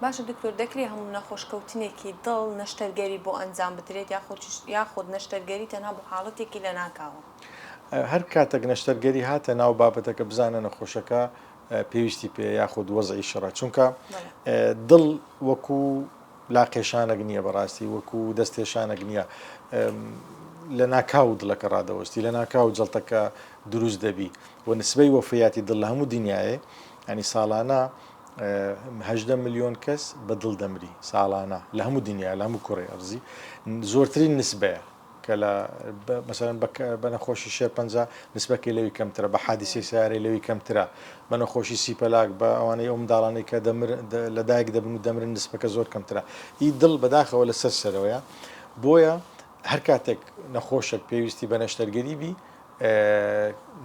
باشە دکتۆر دەکرێ هەموو نەخۆشکەوتنێکی دڵ نەشتەرگەری بۆ ئەنجام بدرێت یاخود نەشتەرگەری تەنها بۆ حاڵەتێکی لەناکاوە؟ هەر کاتێک نەشتەرگەری هاتە ناو بابەتەکە بزانە نەخۆشەکە پێویستی پێ یاخود وەزعی شڕە چونکە دڵ وەکو لاقێشانێک نییە بەڕاستی وەکو دەستێشانێک نییە لە ناکاو دڵەکە ڕادەوەستی لە ناکاو جەڵتەکە دروست دەبی و نسبەی وەفیاتی دڵ لە هەموو دنیاە ینی ساڵانە 18 ملیۆن کەس بە دڵ دەمری ساڵانە لە هەموو دنیا لە هەموو کوڕی ئەرزی زۆرترین نسبەیە کە لە مەسەلەن بە نەخۆشی شێرپەنجە نسبەکەی لەوی کەمترە، بە حادیسەی سەیارەی لەوی کەمترە، بە نەخۆشی سیپەلاک، بە ئەوانەی ئەو منداڵانەی کە دەمر لە دایک دەبن و دەمرن نسبەکە زۆر کەمترە. ئی دڵ بەداخەوە لەسەر سەرەوەیە. بۆیە هەر کاتێک نەخۆشێک پێویستی بە نەشتەرگەری بی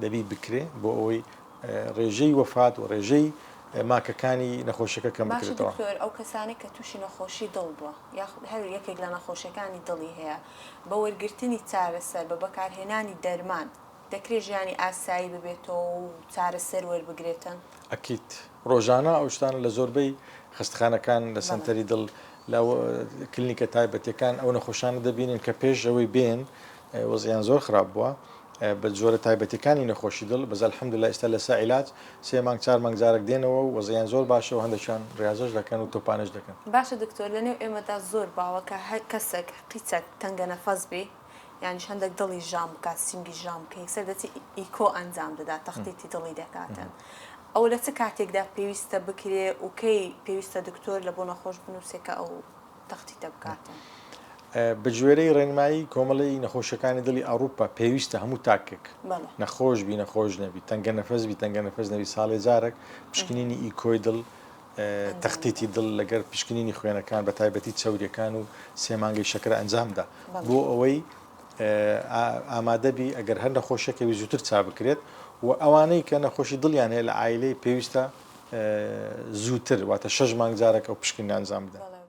دەبی بکرێ بۆ ئەوەی ڕێژەی وەفات و ڕێژەی ماکەکانی نەخۆشەکە کەم باشە بکرێتەوە. دکتۆر ئەو کەسانەی کە توشی نەخۆشی دڵ بووە یاخود هەر یەکێک لە نەخۆشیەکانی دڵی هەیە بە وەرگرتنی چارەسەر بە بەکارهێنانی دەرمان دەکرێ ژیانی ئاسایی ببێتەوە و چارەسەر وەربگرێتن؟ ئەکید. ڕۆژانە ئەو شتانە لە زۆربەی خەستخانەکان لە سەنتەری دڵ لە کلینیکە تایبەتیەکان ئەو نەخۆشانە دەبینن کە پێش ئەوەی بێن وەزعیان زۆر خراپ بووە بە جۆرە تایبەتیەکانی نەخۆشی دڵ بەس الحمدللە ئێستا لەسە عیلاج سێ مانگ چار مانگ جارەک دێنەوە و وەزعیان زۆر باشە و هەندێکیان ڕیازەش دەکەن و تۆپانەش دەکەن. باشە دکتۆر لەنێو ئێمەدا زۆر باوە کە هەر کەسەک قیچەک تەنگە نەفەس بی یانیش هەندەک دڵی ژان بکات سینگی ژان بکە یەکسەر دەچی ئیکۆ ئەنجام دەدات تەختیتی دڵی دەکاتن ئەوە لە چ کاتێکدا پێویستە بکرێ و کەی پێویستە دکتۆر لە بۆ نەخۆش بنووسێ کە ئەو تەختیتە بکاتن؟ بەگوێرەی ڕێنمایی کۆمەڵەی نەخۆشیەکانی دڵی ئەوروپا پێویستە هەموو تاکێک نەخۆش بی نەخۆش نەبی تەنگە نەفەس بی تەنگە نەفەس نەبی ساڵێ جارێک پشکنینی ئیکۆی دڵ تەختیتی دڵ لەگەر پشکنینی خوێنەکان بە تایبەتی چەوریەکان و سێ مانگەی شەکرە ئەنجامدا بۆ ئەوەی ئامادەبی ئەگەر هەر نەخۆشیەکەوی زووتر چا بکرێت و ئەوانەی کە نەخۆشی دڵیان هەیە لە عایلەی پێویستە زووتر واتە شەش مانگ جارێک ئەو پشکنینە ئەنجام بدەن.